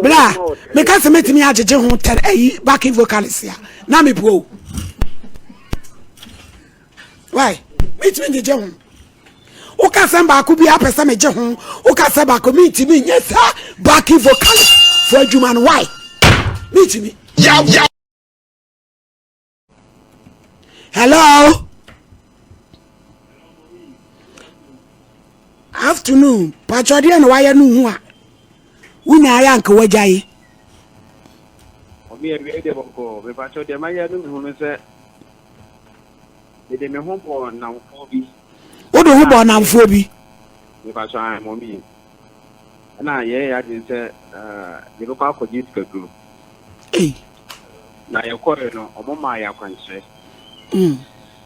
Bla, meka sɛ mɛtumi agyegye ho tɛn ayi backing vocalist a, na meboa o. Why? Mɛtumi ngyegye ho. Woka sɛm baako bi apɛ sɛ megye ho, woka sɛ baako mentumi nyɛ saa backing vocalist for adwuma no. Why? Mentumi. Hello. Afternoon. Patrɔ deɛ na wayɛ no hu a. Wonya ayɛ anka wagya yi. Ɔmo yɛ wie deɛ bɔkɔɔ. Mepakyɛw deɛ mayɛ no mehu no sɛ mede me ho bɔɔ nnamfoɔ bi. Wode ho bɔɔ nnamfoɔ bi? Mepakyɛw ae mɔmi. Ɛna yɛyɛ yɛn adwene sɛ yɛbɛkɔ akɔgye sikaduro. Ei. Na yɛkɔe no, wɔn maa yɛn akwankyerɛ.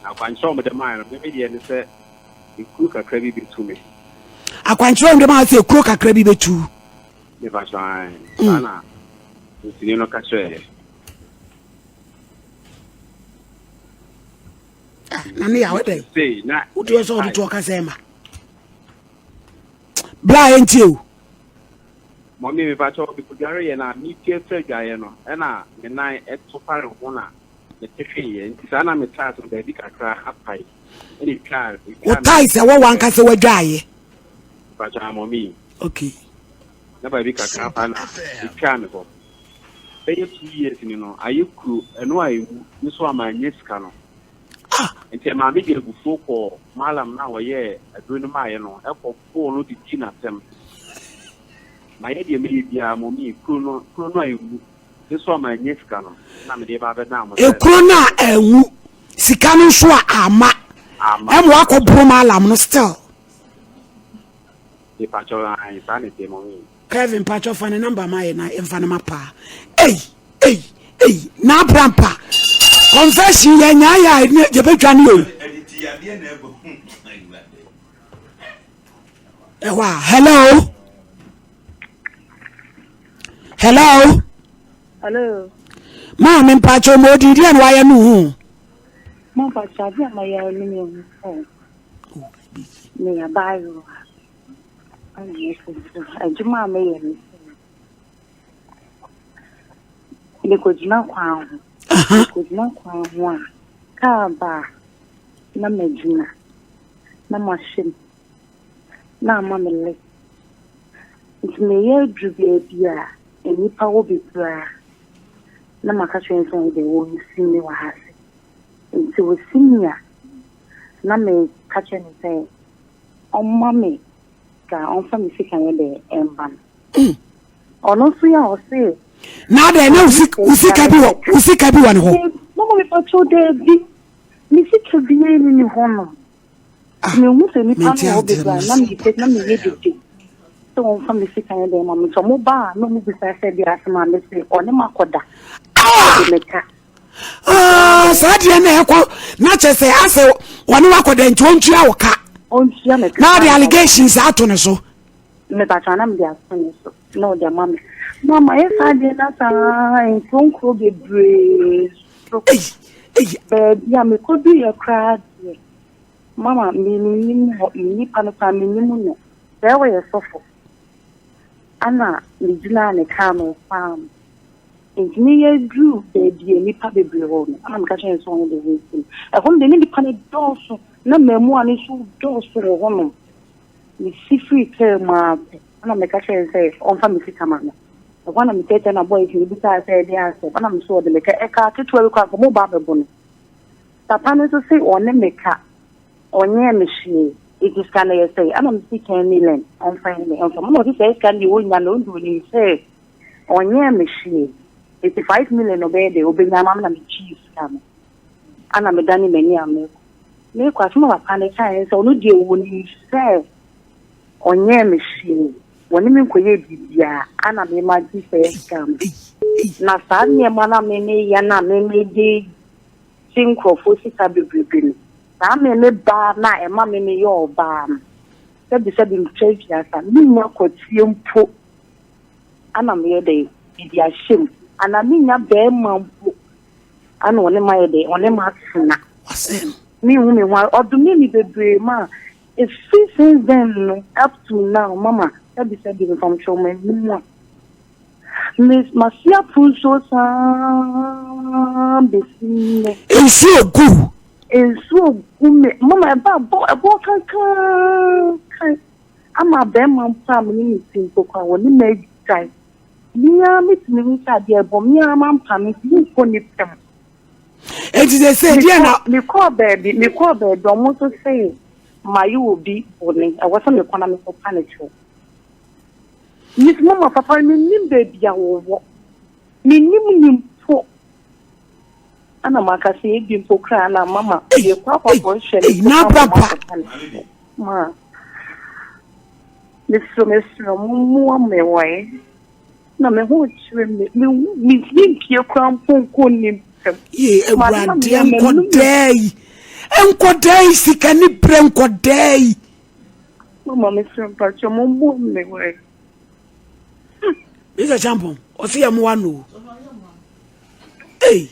Na akwankyerɛ a wɔde maa yɛn no, me me deɛ ne sɛ ekuro kakra bi bɛtu me. Akwankyerɛ a wɔde maa sɛ ekuro kakra bi bɛtu. Mepakyɛw ae, saa na nsini no ka kyerɛɛ yɛn. Ah, na ne yɛ awɛ dɛn? Sei na Wodeɛ sɛ wɔde to ɔka sɛ ɛma. Bla ɛntie o. Mummy mepakyɛw mekɔdware yɛ na mepue firi adwaeɛ no ɛna me nan ɛto fare ho na mete hweeɛ nti saa na me tiles no baabi kakra apae ɛna ɛtwaa Wo ɛtwaa me tiles ɛwɔ wankasa w'adwaeɛ. Mepakyɛw ah mummy. Okay. Na baabi kakra apae na ɛtwaa me hɔ bɛyɛ 2 years ni no ayɛ kuro ɛno a ɛwu nso a manyɛ sika no. Ah! Nti ɛmaa mede abufuo kɔɔ Mallam no a ɔyɛɛ aduro no maeɛ no kɔ boo no de dii no atɛm. Mayɛ deɛ mɛyɛ biara mɔmii kuro no, kuro no a ɛnwu, me nso a mannya sika no na mede reba abɛdan mo sɛ. Ekuro no a anwu, sika no nso a amma, Amma. ɛma wakɔ boro Mallam no still. Mepakyɛw ae saa na ɛteɛ mɔmii. Kevin mpakyɛw fa ne number ma yɛ na yɛmfa no ma paa. Ei ei ei na abrampa confession yɛ nyaa yɛ a yɛbɛdwa ne o. Ɛhɔ a hello hello. Hello. Maame mpakyɛw ma odi deɛ na wayɛ no ho. Mo mpakyɛw ade a mayɛ no mi ho sɛ meyɛ abaayewa. Adwuma a meyɛ ne sɛ, mekɔgyina kwan ho. Mekɔgyina kwan ho a, kaa ba a, na magyina na mahyɛ mu na ama me lift. Nti meyɛ aduru baabi a nnipa wɔ bebree a, na maka kyerɛ no sɛ ɔno deɛ wɔnsi me wɔ ha se. Nti ɔsi me a, na meka kyerɛ no sɛ ɔmma me sika, ɔmfa me sika nyɛ dɛ ɛmma no. Mm. Ɔno nso yɛ a ɔse. Na adɛn na wo sika bi wɔ wo sika bi wɔ ne hɔ? Mama me patrɔ daabi, me sika biara nni ne hɔ nom. Ah, Mehu sɛ nipa no mente wɔ hɔ adeɛ bebree a no na ase. meyɛ na meyɛ dede sɛ wɔmfa me sika nyɛ dɛ ma me nti ɔmo ba a na ɔmo bisa sɛ deɛ asɛm a mese ɔne makɔda Ah! ɔde me ka. Ah, saa deɛ na ɛkɔ na kyɛ sɛ asɛ wɔne wakɔda nti ɔntua wo ka Ɔntua me ka na ɔde allegations ato ne so. Mepatwa na mede ato ne so na ɔde ama me. Mama yɛ saa deɛ na saa nkuro nkuro bebree so. Ei, ei. Baabi a mekɔduiɛ koraa deɛ mama menim hɔ me nipa no koraa menim no. Sɛ ɔyɛ sɔfo ana megyinaa ne kaa no ɔfaa me. Nti me yɛ duru baabi a nnipa bebree wɔ no, ɛna meka kyerɛ no sɛ ɔno deɛ wɔnsi no. Ɛhɔ no deɛ ne nnipa no dɔɔso, na mmaamua no nso dɔɔso wɔ hɔnom. Mesi firi kaa mu ara pɛ, ɛna meka kyerɛ no sɛ ɔmfa me sika ma me. Ɛhɔ na mekyerɛkyerɛ na boys no bisaa sɛ ɛdeɛ asɛm, ɛna me so ɔde me ka. Ɛkaa ketewa bi koraa nka ɔmo ba abɛbo no. Papa no nso se ɔne me ka, ɔnyɛɛ me hwee, nti sika no yɛ sɛn? Ɛna mese 10 million, ɔmfa nyɛ dɛn, ɔmfa ma me. Ɛna ɔse saa sika no deɛ ɔnnya no, ɔno deɛ ɔnim sɛ Ɔnyɛɛ me hwee. Enti 5 million no ɔbɛyɛ dɛ ɔbɛnya ama me na megyee sika no. Ana medane m'ani a mekɔ. Mekɔ asɛm a papa no kaeɛ ne sɛ ɔno deɛ ɔnim sɛ ɔnyɛɛ me hwee. Wɔne me nkɔyɛɛ biribiara ana me magye saa sika no. Na saa nneɛma no a me meyɛ no a me mede gye nkurɔfoɔ sika bebrebe no, saa me me baa no a ɛma me meyɛ ɔbaa no, sɛbisɛbi metwa aduasa, mennya kwatie mpo ana meyɛ dɛn mede ahyɛ mu anaa menya bɛrima mpo ana ɔne ma yɛ dɛn ɔne ma atena mehu me ho ɔdome me bebree ma ɛfiri since then no up to now mama sɛbisɛbi mfamkyɛw m'anim a. Me masi apo nsuo saa bɛsi nnɛ. Nsuo gu. Nsuo gu me mama ɛba bɔ ɛbɔ kankankan ama bɛrima mpo a me ne ne ti mpo koraa wɔne me agyae. Me ara metumi hu sɛ adeɛ ɛbɔ me ara mampa me ntumi nkɔ nipa mu. Eti sɛ sɛ deɛ na. Mekɔɔ baabi mekɔɔ baabi ɔmo nso se mayɛ obi bɔne ɛwɔ sɛ mekɔ na mekɔ pa ne kyɛw. Miss mama papa no mennim baabi a wɔwɔ mennim no mpo ɛna maka sɛ ebi mpo koraa na mama yɛkɔ akɔkɔ hwɛ ne na papa ma mesrɛ mesrɛ mo mmoa me wɔe na me ho kyerɛ me me mentumi mpie koraa mpo nkɔ nnim pɛm ye awurade nkɔdaa yi nkɔdaa yi sika ne berɛ nkɔdaa yi Mama mesrɛ mpakyɛ mo mmoa me wai. Mr. Champon, ɔsi yɛ mmoa no. Ei.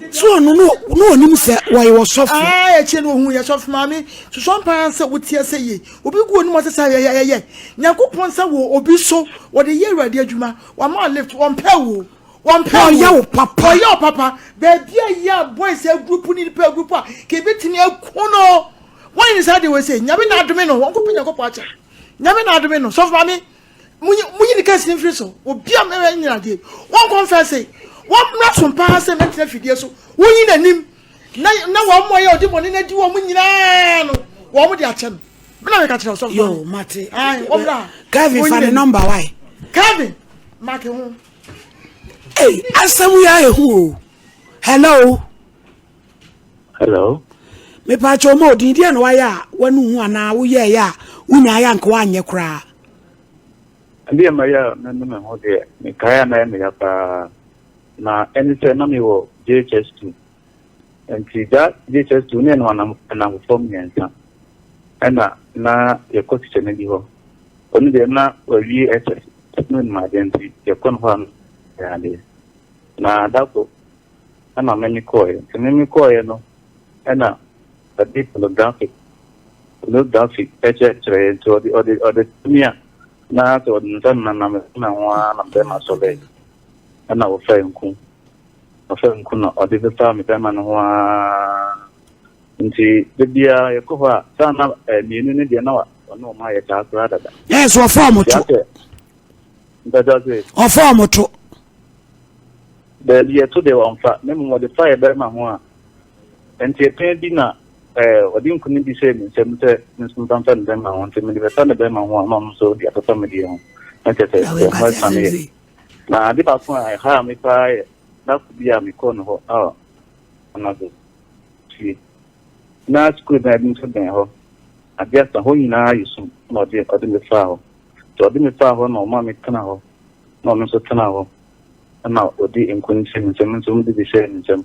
So ɔno no no onim sɛ wɔyɛ ɔsɔfo. Ah, ɛkyɛ no ohun yɛ sɔfo maame. Susua paa sɛ woteɛ sɛ yie. Obi gu onim ɔsɛ sɛ yɛyɛyɛ. Nyankopɔn sɛ wɔ obi so wɔde yɛ awurade adwuma. Wama lift wɔmpɛ wo. Wɔmpɛ wo. Wɔyɛ wo papa. Wɔyɛ wo papa. Baabi a yɛ a boys agrupu ne nipa agrupu a ka ebetumi aku no. Wɔn ne saa de wɔ sɛ nyame na adome no. Wɔn kɔpɛ Nyankopɔn akyɛ. Nyame na adome no. Sɔfo maame, munyi munyi ne kɛse mfiri so. Obi a mɛrɛ nyina deɛ. Wɔn kɔnfɛse. Wɔn mmra so paa sɛ mɛntena fidie so. Wonyi n'anim. Na na wɔn a yɛ ɔde bɔne no adi wɔn nyinaa no, wɔn de akyɛ no. Mena meka kyerɛ sɔfo. Yo, mate. Ayi, wɔn bra. Kevin fa ne number why? Kevin, make ho. Hey, asɛm yi ayɛ hu o. Hello. Hello. Mepaakyɛ ɔma odin deɛ na wayɛ a wanu ho anaa woyɛɛyɛ a wonya ayɛ anka woanyɛ koraa. Adeɛ mayɛ a manu me ho deɛ mekae a na ɛyɛ meya paa na ɛne sɛ na mewɔ JHS2 nti da JHS2 ne ɛno anamfofoɔ mmiɛnsa ɛna na yɛkɔ tikyani bi hɔ ɔno deɛ na wawie SS No nim adeɛ nti yɛkɔ no hɔ a na ɔyɛ adeɛ. Na da koro ɛna me me kɔɔeɛ. Nti me me kɔɔeɛ no ɛna ɔde pornographic pornography ɛkyerɛkyerɛ yɛ nti ɔde ɔde ɔde tumi a na sɛ ɔde ne nsa nenam na ho ara na bɛrima sɔre ɛna wɔfɛ nku wɔfɛ nku na ɔde bɛfa me bɛrima no ho ara Nti da biara yɛkɔ hɔ a, saa na mmienu no deɛ na ɔne wɔn ayɛ saa koraa dada. Yes, ɔfa wɔn to. Mpɛtɛ ase. Ɔfa wɔn to. Baabi yɛto deɛ wɔmfa, na mmom wɔde fa yɛ bɛrima ho a. Nti ɛpɛn bi na ɔde nkuni bi hyɛɛ me nsam sɛ me nso mfa mfa ne bɛrima ho, nti mede bɛfa ne bɛrima ho a na ɔno nso de abɛfa me deɛ ho. Na kyerɛ sɛ yɛn ho asiane yɛ. Na ade baako a ɛhaa me paa yɛ da ko bi a mekɔɔ ne hɔ a anadwo. fie. Na sukuu dan bi nso bɛn hɔ. Ade asa, hɔ nyinaa ayɛ sum na ɔde ɔde me faa hɔ. Nti ɔde me faa hɔ na ɔma me tena hɔ na ɔno nso tena hɔ na ɔde nku no hyɛ me nsam, me nso mede bi hyɛɛ ne nsam.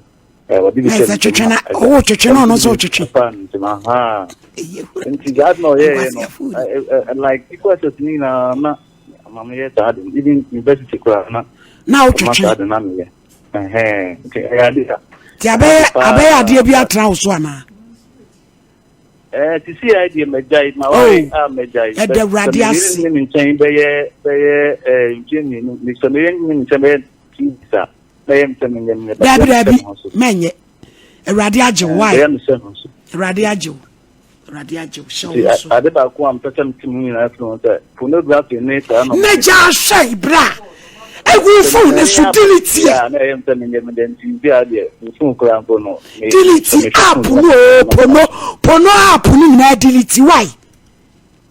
Ɛɛ ɔde bi hyɛɛ ne nsam na ɔwɔ twetwe na ɔno nso twetwe. Ɛfaa ne nsam ahaa. Nti saa na ɔyɛɛyɛ no like equal access ne nyinaa na ama meyɛ saa de even university koraa na na wotwetwe saa de na meyɛ. Nti abɛyɛ abɛyɛ adeɛ bi atena wo so anaa? Ɛɛ sisi a deɛ mɛgyae ma ware a mɛgyae. Ɛda awurade ase. Sɛ meyere ne nkyɛn bɛyɛ bɛyɛ ɛɛ mfie mmienu sɛ meyere ne nkyɛn bɛyɛ two weeks a mɛyɛ nsɛ menyɛ menyɛ. Dabi dabi mɛnyɛ awurade agye wo wae awurade agye wo. Awurade agye wo hyɛ wo so. Ade baako a mpɛ sɛ mete mu nyinaa firi ho sɛ pornography ne saa no. Ne gya ahwɛ bra egu phone ne so delete yɛ. Na ɛyɛ mpɛ menyɛ me dɛ nti bi a deɛ me phone koraa mpo no. Delete app no o pono pono app no nyinaa delete why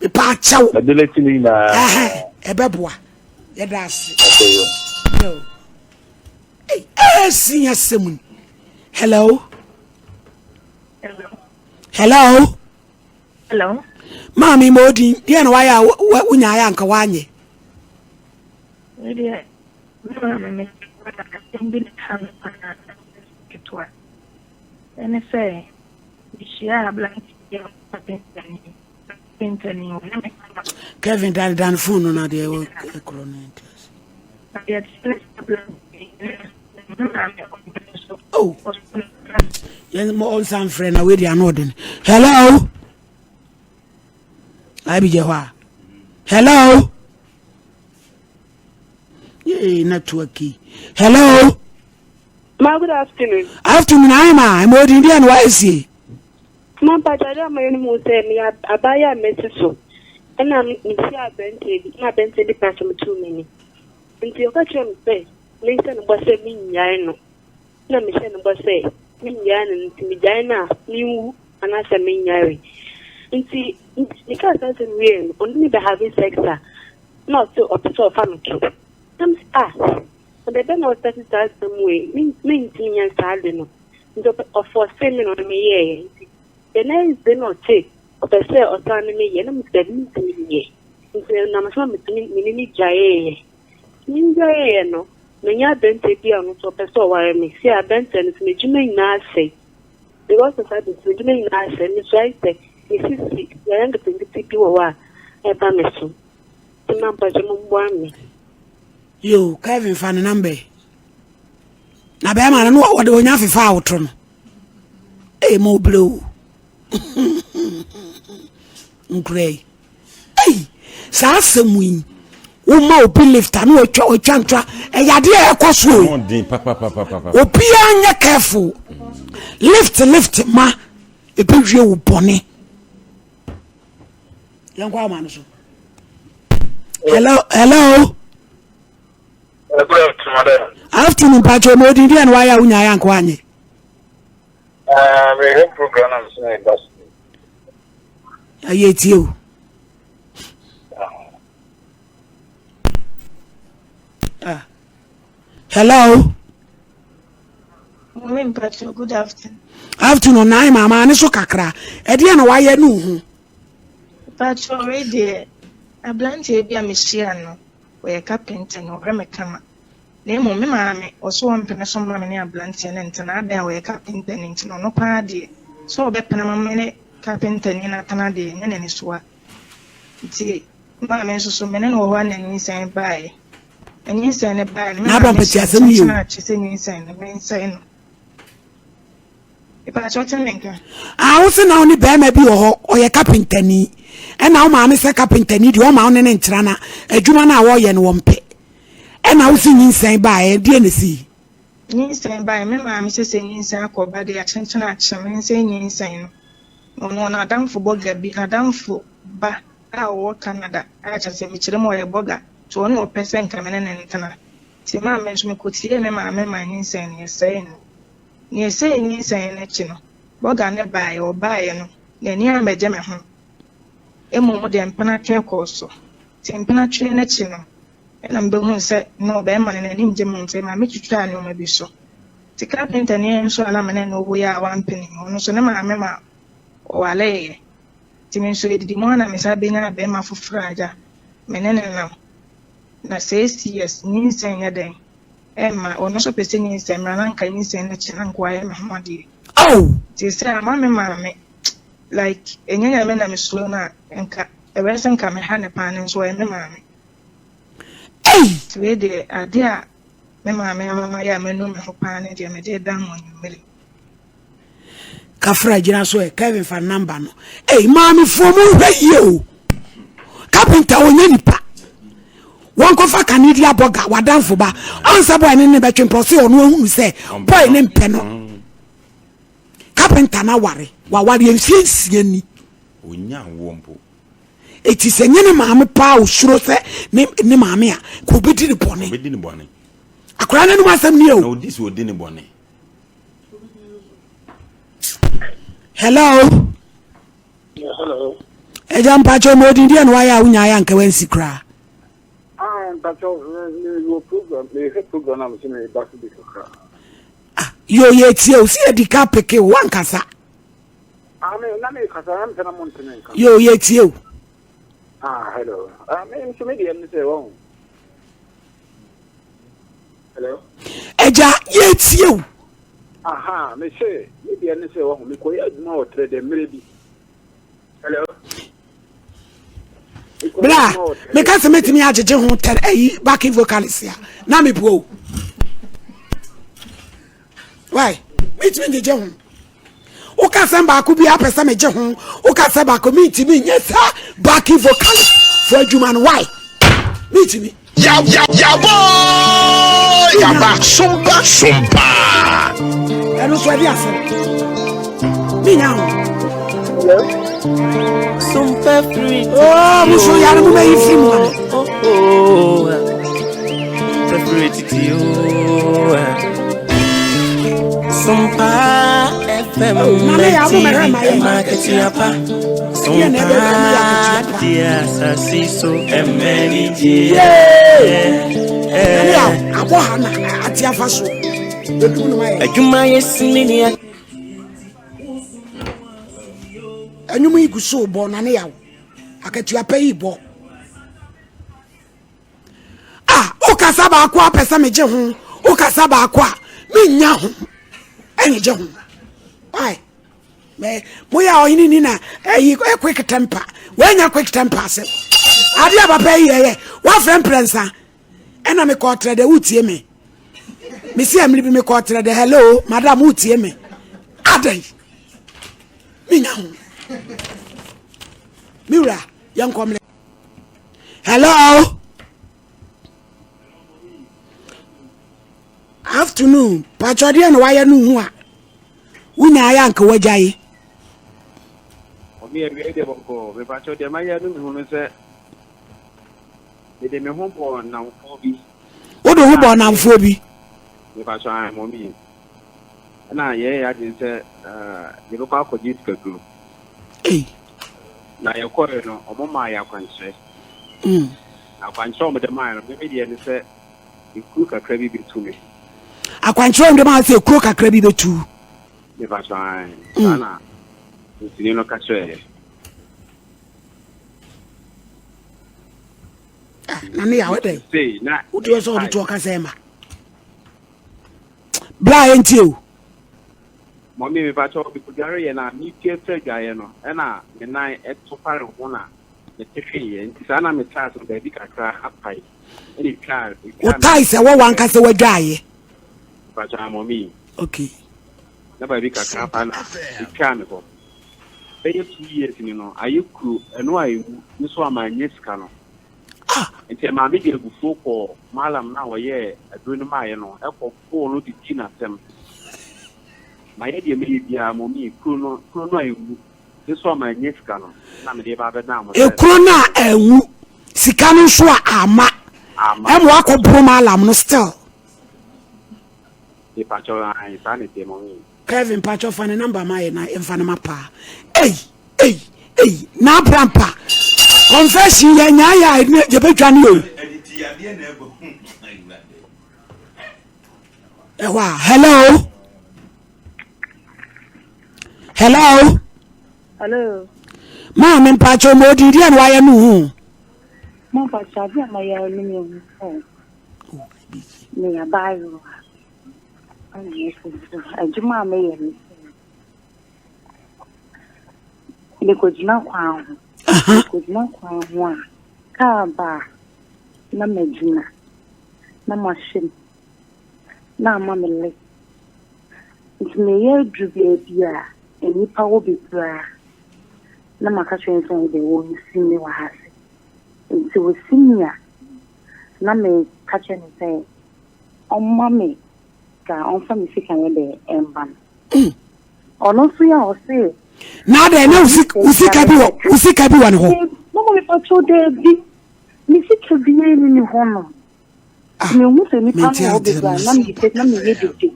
mepa akyɛw. Na delete ne nyinaa. Ɛhɛn ɛbɛboa yɛda ase. Ɛsi asɛm ni hello. Hello. Hello. Maame ma odin deɛ na wayɛ a wonya ayɛ anka wanyɛ. Deɛ me maame me asɛm bi na ha me paa ketewa. Ɛne sɛ mehyia aberante bi a ɔpentani pentani wɔ ne me kama. Kevin dan dan phone no na deɛ ɛwɔ ɛkorɔ no nti ase. Na deɛ ɛte ne sɛ aberante me maame ɔmpɛ so. Oh. Yɛn mo ɔnsa mfrɛ na wei de ano ɔden. Hello. Abi gye hɔ a. Hello. Yee, network yi. Hello. Ma good afternoon. Afternoon ayi ma ɛma odi deɛ na wayɛ sie. Ma mpakyɛ ama yɛn mu sɛ meyɛ abaayewa a mɛsi so ɛna mehyia aberanteɛ bi na aberanteɛ bi ka asɛm too m'ani nti ɔka kyerɛ me sɛ menhyɛ no bɔ sɛ mennyae no na mehyɛ no bɔ sɛ mennyae no nti megyae no a menwu anaasɛ menyare nti mekaa saa asɛm wie no ɔne me bɛhave sex a na ɔse ɔpɛ sɛ ɔfa me to na mese ah na bɛbɛ na ɔsɛte saa asɛm wei mentumi nyɛ saa ade no nti ɔfɔse me na ɔne me yɛeɛ nti the next day na ɔse ɔpɛ sɛ ɔsan ne me yɛ na mese dabi mentumi nyɛ nti nam so ma metumi me ne no gyaeeɛ mengyaeeɛ no manya aberanteɛ bi a ɔno nso ɔpɛ sɛ ɔware me sɛ aberanteɛ no so m'adwuma nyinaa asɛe because of that nti m'adwuma nyinaa asɛe me so ayɛ sɛ me sisi yare nketenkete bi wɔ hɔ a ɛba me so nti ma mpakyɛ momboa me. Yo, Kevin fa ne number yi. Na bɛrima no no wɔde onya fefa a woto no. Ee mo bere o. Nkura yi. Ei, saa asɛm yi woma obi lift a na watwa watwa ntra ɛyɛ adeɛ a ɛkɔ so o. Obiara nyɛ careful. Lift lift ma ebewie wo bɔne. Yɛnkɔ ama no so. Hello, hello. Afternoon, mpakyɛ ɔmo odin deɛ na wayɛ a wonya ayɛ anka wanyɛ. Mehwɛ program na mesɛ na ɛba so. Ayɛ tie o. Ah. Hello. Mami mpakyɛ good afternoon. Afternoon nan maama ne so kakra. Ɛdeɛ na wayɛ ne ho. Mpakyɛ wei deɛ aberanteɛ bi a mehyia no ɔyɛ carpenter na ɔhwɛ me kama. Na mmom me maame ɔso ɔmpene so mma me ne aberanteɛ no ntena adɛn a ɔyɛ carpenter no nti no ɔno paa deɛ sɛ ɔbɛpene ma me ne carpenter ni no atena deɛ ɛnyɛ n'anisoa. Nti maame nso so me ne no wɔ hɔ a na nyinsɛn baeɛ. Na nyinsɛn no baeɛ no me maame hyɛ kyenkyene akye sɛ nyinsɛn no mensɛe no. Mepakyɛ wote me nka? Ah, wo se na wo ne bɛrima bi wɔ hɔ, ɔyɛ kapentani. Ɛna wo maame sɛ kapentani deɛ ɔma wo ne ne ntra na adwuma no a wɔyɛ no wɔmpɛ. Ɛna wo se nyinsɛn baeɛ, deɛ na ɛsii? Nyinsɛn baeɛ, me maame sɛ sɛ nyinsɛn akɔ ba deɛ akyenkyene akye mensɛe nyinsɛn no. Na ɔno n'adamfo bɔga bi, n'adamfo ba a ɔwɔ Canada a kyerɛ sɛ mekyerɛ mu ɔyɛ bɔga, nti ɔno na ɔpɛ sɛ nka me ne no ntena. Nti maa me nso mekɔtiee me maame maa nyinsɛn no yɛsɛee no. Nea ɛsɛee nyinsɛn no akyi no, bɔga no baeɛ, ɔbaeɛ no, n'ani ammɛgye me ho. Mmom deɛ mpenatweɛ kɔɔ so. Nti mpenatweɛ no akyi no, ɛna mebɛhuu sɛ no ɔbarima no n'ani nngye me ho nti ɛmaa metwitwaa nneɛma bi so. Nti kapentani nso a na me ne no wɔ yi a wampene me, ɔno nso ne maame ma ɔwareeɛ. Nti me nso ɛdidi mu ara na mesan bɛnyaa barima foforɔ a agya me ne no nam. Na seesei nyinsɛn nyɛ dɛn? Ɛmma ɔno nso pɛ sɛ nyinsɛn mmra na nka nyinsɛn no akyi na nka wayɛ me ho adeɛ. Oh! Nti sɛ ama me maame like ɛnyɛ Nyame na mesuro no a nka ɛbɛyɛ sɛ nka meha no paa nanso ɔyɛ me maame. Ei! Nti wei deɛ adeɛ a me maame ama mayɛ a manu me ho paa ne deɛ mede da mo anwummere. Kafra gyina so ɛ Kevin fa number no. Ei maamefoɔ mo nhwɛ yie o. Carpenter ɔnyɛ nipa. Wɔnkɔfa kane di abɔ ga wadanfo ba. Ɔnsɛ bɔy ne ne bɛtwe mpɔ sɛ ɔno ahunu sɛ bɔy ne mpɛ no. Carpenter na ware waware mfie nsia ni. Onya awoɔ mpo. Eti sɛ nye ne maame paa osuro sɛ ne ne maame a ka obedi ne bɔne. Obedi ne bɔne. Akwadaa n'anum asɛm ni o. Na odi so odi ne bɔne. Hello. Hello. Ẹja mpakyɛ ọmọ odin deɛ na wayɛ a wonya ayɛ anka wansi koraa. Ah, mpakyɛ mewɔ program mehwɛ program na mesɛ meba so bi kakra. Ah, yo yɛ tie o si yɛ di ka peke o wankasa. Ah, me na me kasa na mesɛ na mo ntene nka. Yo yɛ tie o. Ah, hello. Ah, me nso me deɛ ne sɛ wɔn. Hello. Ẹja yɛ tie o. Aha, me se, me deɛ ne sɛ wahu, mekɔyɛ adwuma wɔ trɛ dɛ mmerɛ bi. Hello? Bra, meka sɛ mɛtumi agyegye ho tɛr ayi backing vocalist a, na meboa o. Why? Mɛtumi ngyegye ho. Woka sɛm baako bi apɛ sɛ megye ho, woka sɛ baako mentumi nyɛ saa backing vocalist. Fo adwuma no why? Metumi. Yabɔ yaba sompa sompa. Ɛno nso ɛde asɛm. Menya ho. Sompa firi. Oh, musu yare mo bɛyi firi mu ame. Oh, oh, sompa firi titi oh. Sompa FM. Nane ya mo mɛhwɛ ma yɛ. Makatiapa. Sompa dia sasi so emeni die. Nane ya abɔ ha na ate afa so. Bɛdum no ma yɛ. Adwuma yɛ sini ni. Ɛnwom yi gu so bɔ nane yaw. Akatua pɛ yi bɔ. Ah, wokasa baako a pɛ sɛ megye ho. Wokasa baako a menya ho. Ɛne gye ho. Why? Mɛ moyɛ a ɔhene ni na ɛyi quick temper. Woanya quick temper asɛm. Ade a papa yi yɛyɛ. Woafrɛ mprɛnsa. Ɛna mekɔ ɔtrɛ dɛ wotie me. Mesi amiri bi mekɔ ɔtrɛ dɛ hello madam wotie me. Adɛn? Menya ho. Me wura yɛnkɔ mmerɛ. Hello. Afternoon. Patro deɛ na wayɛ no hu a. Wonya ayɛ anka wagyae. Ɔme awiei deɛ bɔkɔɔ. Mepakyɛw deɛ mayɛ no mehu no sɛ mede me ho bɔɔ nnamfoɔ bi. Wode ho bɔɔ nnamfoɔ bi? Mepakyɛw ae mɔmi. Ɛna yɛyɛ yɛn adwene sɛ yɛbɛkɔ akɔgye sikaduro. Ei. Na yɛkɔɛ no ɔmo maa yɛ akwankyerɛ. Na akwankyerɛ a ɔmo de maa yɛ no me me deɛ ne sɛ ekuro kakra bi bɛtu me. Akwankyerɛ a ɔmo de maa sɛ ekuro kakra bi bɛtu. Mepakyɛw ae saa na nsini no ka kyerɛɛ yɛ. Ah, na ne yɛ awɔ dɛn? Wode ɔsɛ ɔde to ɔka sɛ ɛma. Bla a ɛntie o. Mummy me pakyɛw me kɔdware yɛ na me pue firi adwaeɛ no ɛna me nan ɛto fare ho na me te hwee yɛ nti saa na me tiles no baabi kakra apae ɛna etwaa etwaa Wo tiles ɛwɔ wankasa wadwaeɛ. Me pakyɛw ah mummy. Okay. Na baabi kakra apae na etwaa me hɔ bɛyɛ 2 years ni no ayɛ kuro ɛno a ɛnwu nso a manyɛ sika no. Ah! Nti ɛmaa mede abufuo kɔɔ Mallam no a ɔyɛɛ aduro no maeɛ no kɔ boo no de dii no atɛm. Mayɛ deɛ mɛyɛ biara mummy, kuro no, kuro no a ɛnwu, nso a mannya sika no na mede reba abɛdan mo sɛ. Ekuro no a anwu, sika no nso a amma, ɛma wakɔ boro Mallam no still. Mepakyɛw, ae, saa na ɛteɛ mummy. Kevin pakyɛw fa ne number ma yɛ na yɛmfa no ma paa. Ei! Ei ei na abrampa confession yɛ nyaa yɛ a yɛbɛdwane o. Ɛhɔ a hello hello. Hello. Maame mpakyɛ ma odi deɛ na wayɛ no ho. Mo mpakyɛ ade a mayɛ no mi ho sɛ meyɛ abaayewa ɛna mɛsɛ adwuma a meyɛ no Mekɔgyina kwan ho. Mekɔgyina kwan ho a, kaa ba a, na magyina na mahyɛ mu na ama me lift. Nti meyɛ aduru baabi a nnipa wɔ bebree a, na maka kyerɛ no sɛ ɔno deɛ wɔnsi me wɔ ha se. Nti ɔsi me a, na meka kyerɛ no sɛ ɔmma me sika, ɔmfa me sika nyɛ dɛ ɛmma no. Ɔno nso yɛ a ɔse. Na adɛn na wo sika bi wɔ wo sika bi wɔ ne hɔ. Mama me pato daabi me sika bi ni ne hɔ nom. Ah, me hu sɛ nipa no wɔ bebree a na me sɛ na me yɛ dede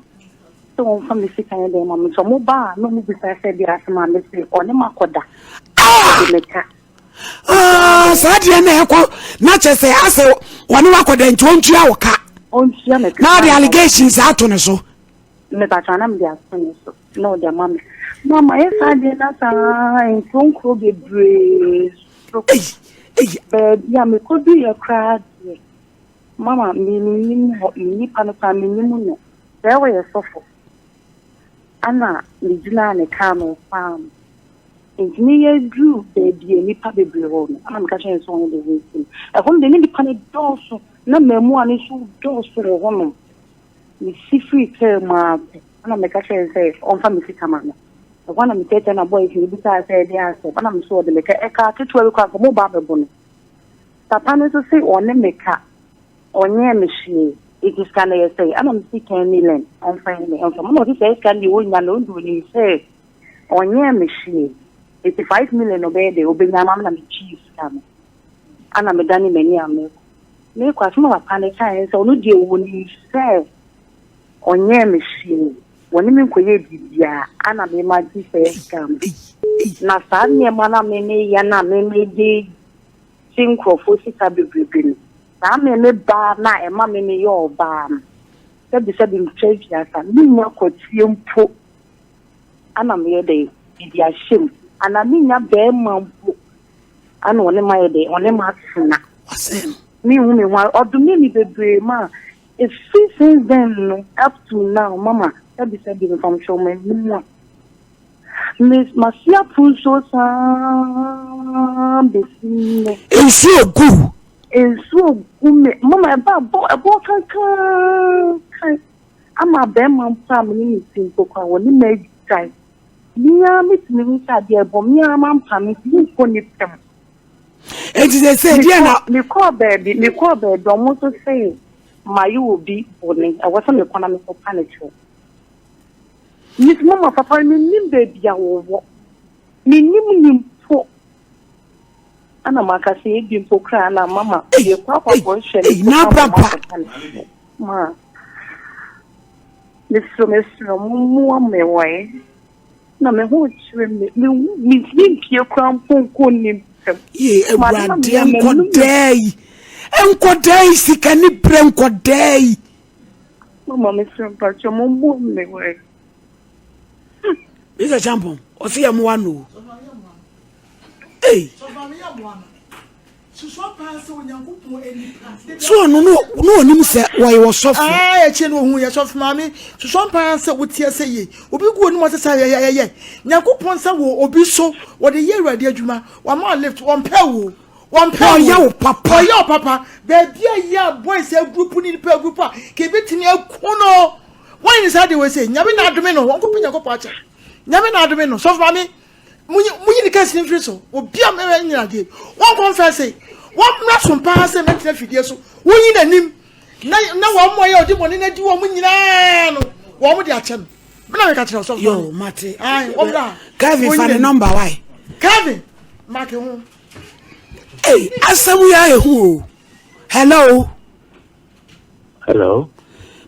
sɛ wɔn fa me sika yɛ dɛn ma me nti ɔmo ba a na ɔmo bisa sɛ de asɛm a me se ɔne ma kɔ da. Ah! Ɔde me ka. Ah, saa deɛ na ɛkɔ na kyɛ sɛ asɛ wɔne wakɔ da nti ɔntua wo ka. Ɔntua me ka. Na ɔde allegations ato ne so. Mepakyɛw na mede ato ne so na ɔde ama me. Na mayɛ saa adeɛ no saa nkuro nkuro bebree so. Baabi a mekɔduiɛ koraa deɛ, mama mennim hɔ, me nipa no koraa mennim no. Sɛ ɔyɛ sɔfo. Ɛna megyinaa ne kaa no faa no. Nti meyɛ duru baabi a nnipa bebree wɔ no, ɛna meka kyerɛ no sɛ ɔno deɛ wɔnsi no. Ɛhɔ no deɛ ne nnipa no dɔɔso, na mmaamua no nso dɔɔso wɔ hɔnom. Mesi firii kaa mu ara pɛ na meka kyerɛɛ no sɛ ɔmfa me sika ma me. Ɛhɔ ara na meteateaa na boys no bisaa sɛ ɛdeɛn asɛm, ɛna me nso ɔde me ka. Ɛkaa ketewa bi koraa anka wɔreba abɛbo no. Papa no nso se ɔne me ka, ɔnyɛɛ me hwee, enti sika no yɛ sɛn? Ɛna mese ten million, ɔmfa yi me, ɔmfa. Ɛna ɔse saa sika no deɛ ɔnnya no, ɔno deɛ ɔnim sɛ ɔnyɛɛ me hwee, enti 5 million na ɔbɛyɛ dɛ, ɔbɛnya ama me na megyee sika no. Ɛna medane m'ani a mekɔ. Mekɔ, asɛm a papa no kaeɛ ne sɛ ɔno deɛ ɔnim sɛ ɔnyɛɛ me hwee, wɔne me nkɔyɛɛ biribiara, ɛna me magye saa sika no. Na saa nneɛma no a me meyɛ no a me mede gye nkurɔfoɔ sika bebrebe no, saa me me baa no a ɛma me meyɛ ɔbaa no, sɛbisɛbi metwa aduasa, mennya kɔteɛ mpo ana meyɛ dɛ mede ahyɛ mu, anaa mennya bɛrima mpo ana ɔne mayɛ dɛ ɔne matena. Menhu me ho a, ɔdome me bebree ma ɛfiri since then no up to now, mama sɛbisɛbi mfamhyɛ m'anim a, me mase apo nsuo saa bɛsi nnɛ. Nsuo gu. Nsuo gu me mama ɛba bɔ ɛbɔ kankan ama bɛrima mpo a me ne ne ti mpo koraa wɔne me agyae. Me ara metumi hu sɛ adeɛ ɛbɔ me ara mampa me ntumi nkɔ nipa mu. Eti sɛ sɛ deɛ na. Mekɔɔ baabi mekɔɔ baabi ɔmo nso se mayɛ obi bɔne ɛwɔ sɛ mekɔ na mekɔ pa ne kyɛw. Miss mama papa no mennim baabi a wɔwɔ mennim ne mpo ana maka sɛ ebi mpo koraa na mama yɛkɔ akɔkɔ hwɛ ne na papa ma mesrɛ mesrɛ mo mmoa me wɔe na me ho kyerɛ me me mentumi mpie koraa mpo nkɔ nnim pɛm ye awurade nkɔdaa yi nkɔdaa yi sika ne berɛ nkɔdaa yi. Mama mesrɛ mpakyɛ mo mmoa me wɛ. Mr. Champon, ɔsi yɛ mmoa no. Hey. So ɔno no no onim sɛ wɔyɛ ɔsɔfo. Ah, ɛkyɛ no ohun yɛ sɔfo maame. Susua paa sɛ woteɛ sɛ yie. Obi gu onim ɔsɛ sɛ yɛyɛyɛ. Nyankopɔn sɛ wɔ obi so wɔde yɛ awurade adwuma. Wɔama lift wɔmpɛ wo. Wɔmpɛ wo. Ɔyɛ wo papa. Ɔyɛ wo papa. Baabi a yɛ a boys agrupu ne nipa agrupu a ka ebetumi aku no. Wɔn ne saa de wɔ sɛ nyame na adome no. Wɔn kɔpɛ Nyankopɔn akyɛ. Nyame na adome no. Sɔfo maame munyi munyi ne kɛse mfiri so. Obi a mɛrɛ nyina deɛ. Wɔn kɔnfɛse. Wɔn mmra so paa sɛ mɛtena fidie so. Wonyi n'anim. Na na wɔn mo yɛ ɔde bɔne na di wɔn nyinaa no. Wɔn de akyɛ no. Mena meka kyerɛ sɔfo. Yo mate. Ayi wɔn bra. Kevin fa ne number why. Kevin make ho. Hey, asɛm yi ayɛ hu o. Hello. Hello.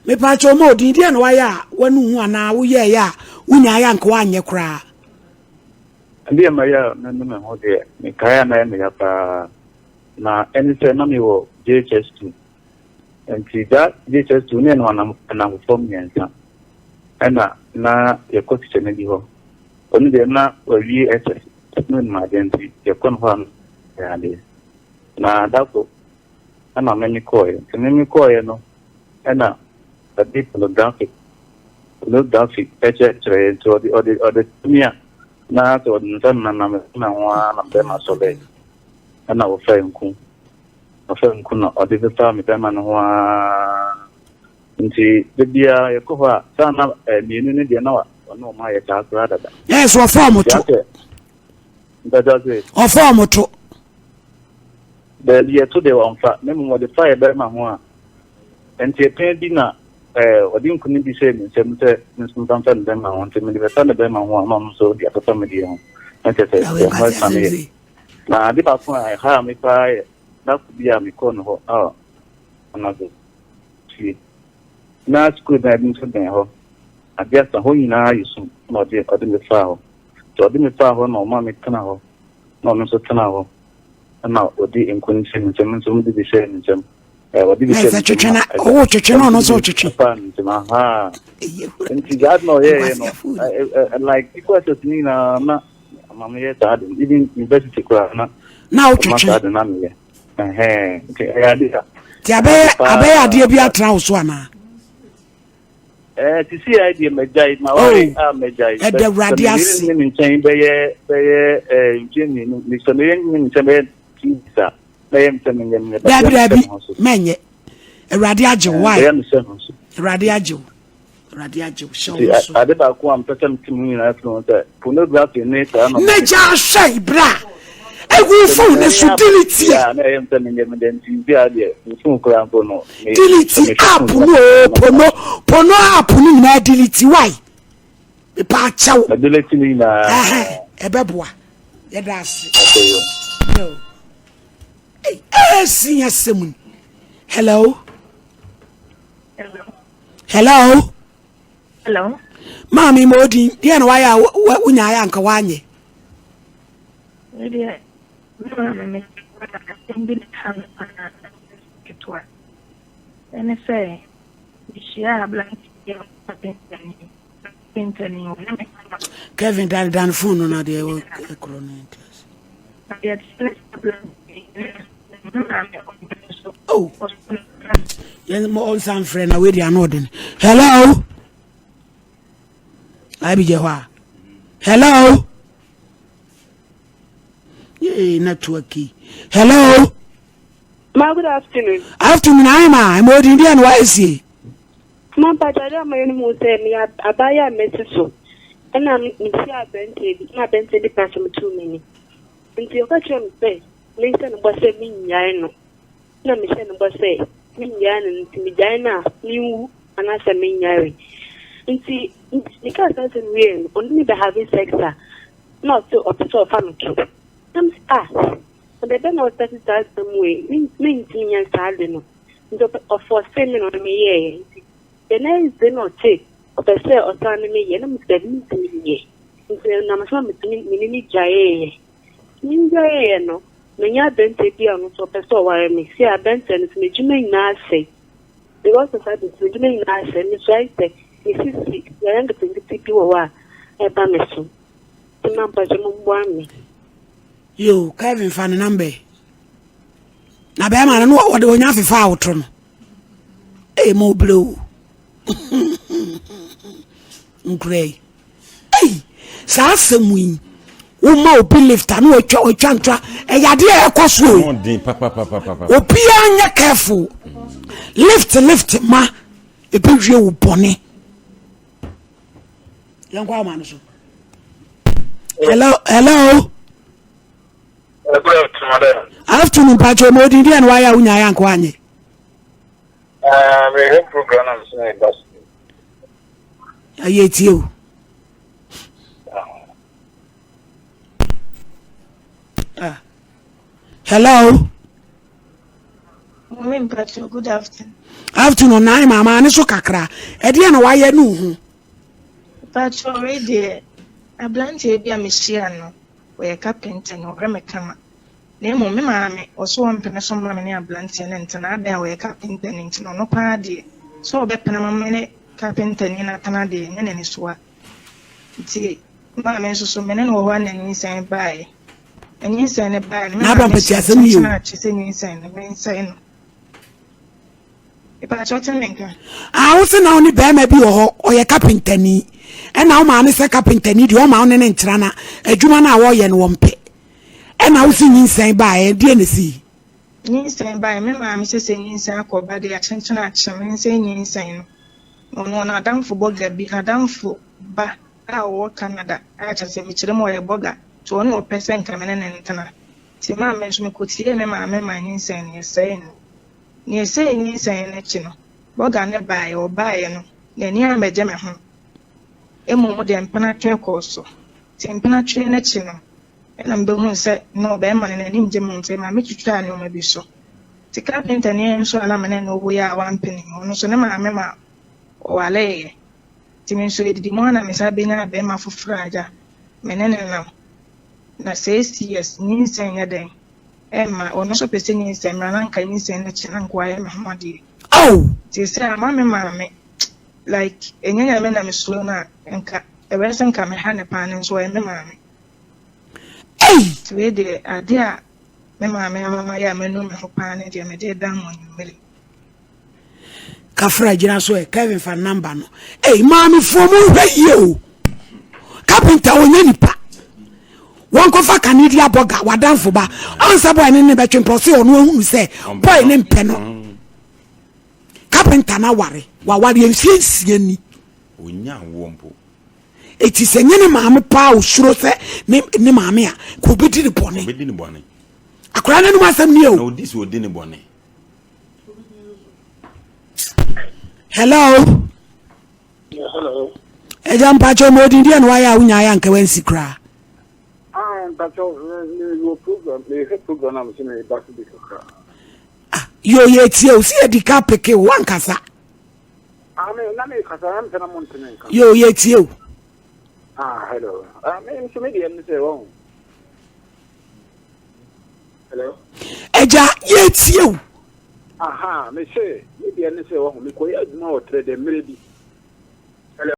Mepatwa ɔma odin deɛ na wayɛ a wanu ho anaa woyɛɛyɛ a wonya ayɛ anka woanyɛ koraa. Adeɛ ma yɛ a manu me ho deɛ mekae a na ɛyɛ me ya paa na ɛne sɛ na mewɔ JHS2 nti da JHS2 ne ɛno anamfofoɔ mmiɛnsa ɛna na yɛkɔ tikyɛ no bi hɔ ɔno deɛ na wawie SS no nim adeɛ nti yɛkɔ no hɔ a yɛ adeɛ na da ko ɛna me me kɔɔeɛ nti me me kɔɔeɛ no ɛna ɔde pornographic pornography ɛkyerɛkyerɛ yɛ nti ɔde ɔde ɔde tumi a na sɛ ɔde nsa nenam na ho ara na bɛrima sɔre ɛna wɔfɛ nku wɔfɛ nku na ɔde bɛfa me bɛrima no ho ara nti da biara yɛkɔ hɔ a saa na mmienu no deɛ na ɔne ɔmo ayɛ saa koraa dada. Yɛ so ɔfɔ ɔmo to. Mpɛtɛ se. Ɔfɔ ɔmo to. Daabi ɛto deɛ wɔmfa na mmom wɔde fa yɛ bɛrima ho a nti ɛpɛn bi na ɛɛ ɔde nkuni bi hyɛɛ me nsam sɛ me nso mfa mfa ne bɛrima ho nti mede bɛfa ne bɛrima ho a na ɔno nso de abɛfa me deɛ ho na kyerɛ sɛ yɛn ho asiane yɛ na ade baako a ɛhaa me paa yɛ dako bi a mekɔɔ no hɔ a anadwo fie na sukuu dan bi nso bɛn hɔ ade asa hɔ nyinaa yɛ sum na ɔde ɔde me faa hɔ nti ɔde me faa hɔ na ɔma me tena hɔ na ɔno nso tena hɔ ɛna ɔde nku no hyɛ ne nsam nso ɔde bi hyɛ ne nsam ɛɛ ɔde bi hyɛ ne nsam na ɔwɔ twetwe na ɔno nso twetwe ɛfa ne nsam ahaa nti saa na ɔyɛɛyɛ no ɛɛ like equal access ne nyinaa na ama me yɛ saa de even university koraa na na ɔtwetwe saa de na meyɛ ɛhɛn nti ɛyɛ ade a nti abɛyɛ abɛyɛ adeɛ bi atena wo so anaa. Ɛɛ sisi a deɛ mɛgyae ma ware a mɛgyae. Ɛda Awurade ase. Sɛ meyere ne nkyɛn bɛyɛ bɛyɛ ɛɛ mfie mmienu sɛ meyere ne nkyɛn bɛyɛ 2 weeks a mɛyɛ nsɛ menyɛ menyɛ. Dabi dabi mɛnyɛ Awurade agye wo wae. Awurade agye wo. Awurade agye wo hyɛ wo so. Ade baako a mpɛ sɛ mete mu nyinaa firi ho sɛ pornography ne saa nɔɔma. Ne gya ahwɛ bra. Egu phone ne so delete yɛ. Na ɛyɛ sɛ menyɛ me dɛ nti bi a deɛ me phone koraa mpo no. Delete app no o pono pono app no nyinaa delete why? Mepa akyɛw. Na delete ne nyinaa. Ɛhɛn ɛbɛboa yɛda ase. Yo. Ɛsi asɛm ni. Hello. Hello. Hello. Hello. Maame ma odin deɛ na wayɛ a wonya ayɛ anka wanyɛ. Me deɛ me maame me asɛm bi na ɛha me paa ketewa. Ɛne sɛ mehyia aberante bi a ɔyɛ kapentani ɔne me kama. Kevin dan dan phone no na deɛ ɛwɔ ɛkorɔ no nti ase. Na deɛ ɛteɛ ne sɛ aberante yi ne maame ɔmpene so. Oh. Yɛn mo ɔnsan frɛ na wei deɛ ano ɔden. Hello. Abigye hɔ a. Hello. Yee network yi. Hello. Ma good afternoon. Afternoon ayi ma ɛmɛ odi deɛ na wayɛ sie. Ma mpakyɛ ama yɛn mu sɛ meyɛ abaayewa a mɛsi so ɛna mehyia aberanteɛ bi na aberanteɛ bi pɛ asɛm tuu m'ani nti ɔka kyerɛ me sɛ menhyɛ no bɔ sɛ mennyae no na mehyɛ no bɔ sɛ mennyae no nti megyae no a menwu anaasɛ menyare nti mekaa saa asɛm wie no ɔne me bɛhave sex a na ɔse ɔpɛ sɛ ɔfa me to na mese ah na dɛ bɛn na ɔsɛte saa asɛm wei mentumi nyɛ saa ade no nti ɔfɔse me na ɔne me yɛeɛ nti the next day na ɔse ɔpɛ sɛ ɔsan ne me yɛ na mese daabi mentumi nyɛ nti ɛnam so ma metumi me ne no gyaeeɛ Mengyaeeɛ no manya aberanteɛ bi a ɔno nso ɔpɛ sɛ ɔware me sei aberanteɛ no nso m'adwuma nyinaa asɛe because of that nti m'adwuma nyinaa asɛe me nso ayɛ sɛ me sisi yareɛ nketenkete bi wɔ hɔ a ɛba me so nti ma mpakyɛ momboa me. Yo, Kevin fa ne number yi. Na bɛrima no no wɔde onya fefa a woto no. Ee mo bere o. Nkura yi. Ei, saa asɛm yi woma obi lift a na watwa watwa ntra ɛyɛ adeɛ a ɛkɔ so o. Obiara nyɛ careful. Lift lift ma ebewie wo bɔne. Yɛnkɔ ama no so. Hello, hello. Afternoon, Pacho. Mo din deɛ na wayɛ a wonya ayɛ anka wanyɛ. Mehwɛ program na mesɛ meba so. Ayɛ tie o. Ah. Hello. Mami Mpacho, good afternoon. Afternoon, nine mama ne so kakra. Ɛdeɛ na wayɛ no ho. Mpacho, wei deɛ aberanteɛ bi a mehyia no, ɔyɛ carpenter na ɔhwɛ me kama. Na mmom me maame, ɔso ɔmpene so mma me ne aberanteɛ no ntena, adɛn a ɔyɛ carpenter no nti na ɔno paa deɛ, sɛ ɔbɛpene ma me ne carpenter ni no atena deɛ, ɛnyɛ n'anisoa. Nti maame nso so, me ne no wɔ hɔ a na nyinsɛn baeɛ. Na nyinsɛn no baeɛ no, me maame hyɛɛ kyenkyena akye sɛ nyinsɛn no, mensɛe no. Mepakyɛ wote me nka? Ah, wo se na wo ne bɛrima bi wɔ hɔ, ɔyɛ kapentani. Ɛna wo maame sɛ kapentani deɛ ɔma wo ne ne ntra na adwuma no a wɔyɛ no wɔmpɛ. Ɛna wo se nyinsɛn baeɛ, deɛ na ɛsii? Nyinsɛn baeɛ, me maame sɛ sɛ nyinsɛn akɔ ba deɛ akyenkyena akye mensɛe nyinsɛn no. Na ɔno n'adamfo bɔga bi, n'adamfo ba a ɔwɔ Canada a kyerɛ sɛ mekyerɛ mu ɔyɛ bɔga nti ɔno na ɔpɛ sɛ nka me ne no ntena. Nti maa me nso mekɔtiee me maame maa nyinsɛn no yɛsɛee no. Nea ɛsɛee nyinsɛn no akyi no, bɔga no baeɛ, ɔbaeɛ no n'ani ammɛgye me ho mmom deɛ mpenatwe kɔɔ so. Nti mpenatwe no akyi no ɛna mebɛhuu sɛ no bɛrima no n'ani nngye me ho nti ɛmaa metwitwaa nneɛma bi so. Nti kapentani nso a na me ne no wɔ yi a wampene mu, ɔno nso ne maame ma ɔwareeɛ. Nti me nso ɛdidi mu ara na mesan bɛnyaa bɛrima foforɔ a agya me ne no nam. Na 6 years nyinsɛn nyɛ dɛn ɛmma, ɔno nso pɛ sɛ nyinsɛn mmra na anka nyinsɛn no akyi na anka wayɛ me ho adeɛ. Oh! Nti sɛ ama me maame like ɛnyɛ Nyame na mesuro no a nka ɛbɛyɛ sɛ nka meha no paa nanso ɔyɛ me maame. Ei! Nti wei deɛ adeɛ a me maame ama mayɛ a manu me ho paa ne deɛ mede da mo anwummere. Kafra gyina so ɛ Kevin fa number no. Ei maamefoɔ mo nhwɛ yie o. Carpenter ɔnyɛ nipa. Wɔnkɔfa kane di abɔ ga wadanfo ba. Ɔnsɛ boy ne ne bɛtwe mprɛ ɔse ɔno ahunu sɛ boy ne mpɛ no. Carpenter na ware waware mfie nsia ni. Onya awoɔ mpo. Eti sɛ nye ne maame paa osuro sɛ ne ne maame a ka obedi ne bɔne. Obedi ne bɔne. Akwadaa n'anum asɛm nie o. Na odi sɛ odi ne bɔne. Hello. Hello. Ɛgya mpakyɛ ɔmo odin deɛ na wayɛ a wonya ayɛ anka wansi koraa. Ah, mpakyɛ mewɔ program mehwɛ program na mesɛ meba so bi kakra. Ah, yo yɛ tie o si yɛ di ka peke o wankasa. Ah, me na me kasa na mepɛ na mo ntene nka. Yo yɛ tie o. Ah, hello. Ah, me nso me deɛ ne sɛ wɔn. Hello. Ɛgya yɛ tie o. Aha, me se me deɛ ne sɛ wɔn mekɔyɛ adwuma wɔ trɛ dɛ mmerɛ bi.